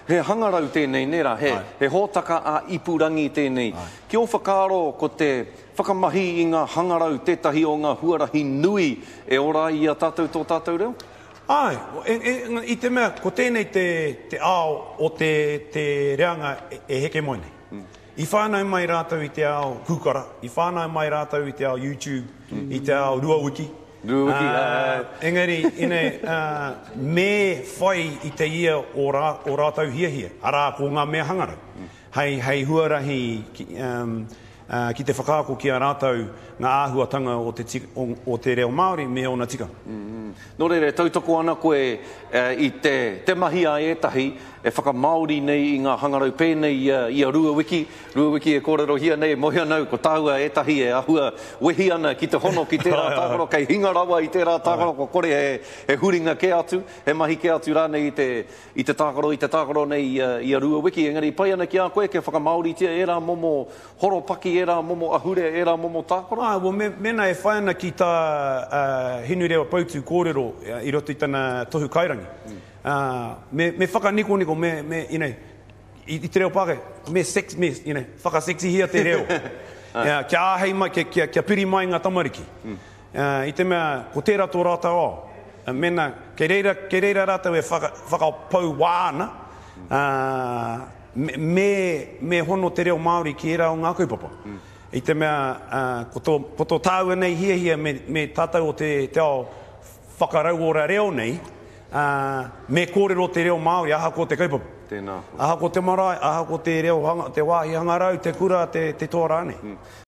He hangarau tēnei, nē rā? He, he hōtaka ā-ipurangi tēnei. Ki ō whakaaro, ko te whakamahi i ngā hangarau tētahi o ngā huarahi nui e ora ai i a tātou tō tātou reo? Āe, e, e, i te mea, ko tēnei te, te ao o te, te reanga e, e heke mai nei. I whānau mai rātou i te ao kūkara, i whānau mai rātou i te ao YouTube, i te ao Ruawiki. Ruawiki, āe. Engari, ine, me whai i te ia o rā, o rātou hiahia, arā, ko ngā mea hangarau, hei, hei huarahi ki, ki te whakaako ki a rātou ngā āhuatanga o te, o, o te reo Māori me ōna tikanga. Nō reira, e tautoko ana koe i te, te mahi a ētahi e whakamāori nei i ngā hangarau pēnei i a, i a Ruawiki, Ruawiki e kōrerohia nei, e moe ana au, ko tāua ētahi e āhua wehi ana ki te hono ki tērā tākaro, kei hinga rawa i tērā tākaro, kua kore he, he huringa kē atu, he mahi kē atu rānei i te, i te tākaro, i te tākaro nei i a, i a Ruawiki, engari pai ana ki a koe kia whakamāoritia ērā momo horopaki, ērā momo ahurea, ērā momo tākaro? Āe, well, me, mēnā e whai ana ki tā Hinurewa Poutu kōrero i roto i tana tohu kairangi, me, me whakanikoniko, me, me, you know, i, i te reo Pākehā, me sex, me, you know, whakaseksihia te reo. Kia, kia āhei mai, kia, kia, kia piri mai ngā tamariki. I te mea, ko tērā tō rātou ao. Mēnā, kei reira, kei reira rātou e whaka, whakapau wā ana, ā, me, me, me hono te reo Māori ki ērā o ngā kaupapa. I te mea, ā, ko tō, ko tō tāua nei hiahia me, me tātou o te, te ao whakarauora reo nei, ā, me kōrero te reo Māori ahakoa te kaupapa. Tēnā koe. Ahakoa te marae, ahakoa te reo hanga, te wāhi hangarau, te kura, te, te toa rānei.